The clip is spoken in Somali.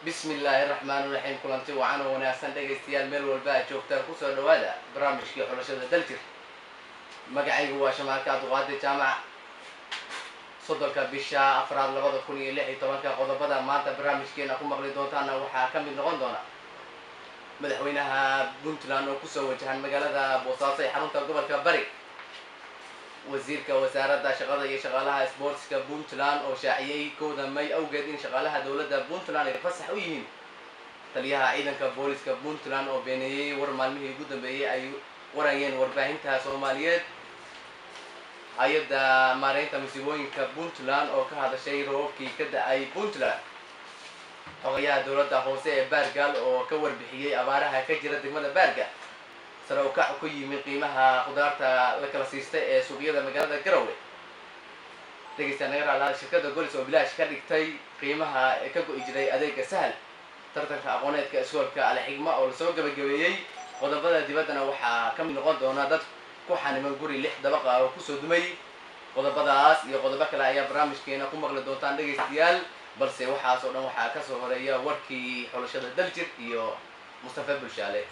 Bismillaahi raxmaani raxiim. Kulanti wacan oo wanaagsan, dhegaystayaal, meel walba aad joogtaan, kusoo dhawaada barnaamijkii Xulashada Daljir. Magacaygu waa Shamaarka Abduqaadir Jaamac. 30-ka bisha afraad 2016-ka, qodobada maanta barnaamijkeena ku maqli doontaana waxaa ka mid noqon doona madaxweynaha Puntland oo kusoo wajahan magaalada Boosaaso ee xarunta gobolka Bari, wasiirka wasaaradda shaqada iyo shaqaalaha sboortska Puntland oo shaaciyey 1-da May awgeed in shaqaalaha dowladda Puntland ay fasax u yihiin, taliyaha ciidanka booliska Puntland oo beeneeyey war maalmihii ugu dambeeyey ay warayeen warbaahinta Soomaaliyeed, hay-adda maareynta musiibooyinka Puntland oo ka hadashay roobabkii ka da-ay Puntland, xogayaha dowladda hoose ee Baargaal oo ka warbixiyey abaaraha ka jira degmada Baargaal, sare u kac ku yimi qiimaha khudaarta la kala siistay ee suuqyada magaalada Garowe. Dhegeysta, naga raalaada, shirkadda Golis oo bilaash ka dhigtay qiimaha ka go'i jiray adeega Sahal, tartanka aqooneedka iskoolka Alxigma oo lasoo gabagabeeyey. Qodobada dibaddana waxaa ka mid noqon doona dad ku xaniman guri lix dabaqa oo kusoo dumay. Qodobadaas iyo qodobo kale ayaa barnaamijkeena ku maqli doontaan, dhegaystayaal, balse waxaas oo dhan waxaa kasoo horeeya warkii Xulashada Daljir iyo Mustafa Bulshaale.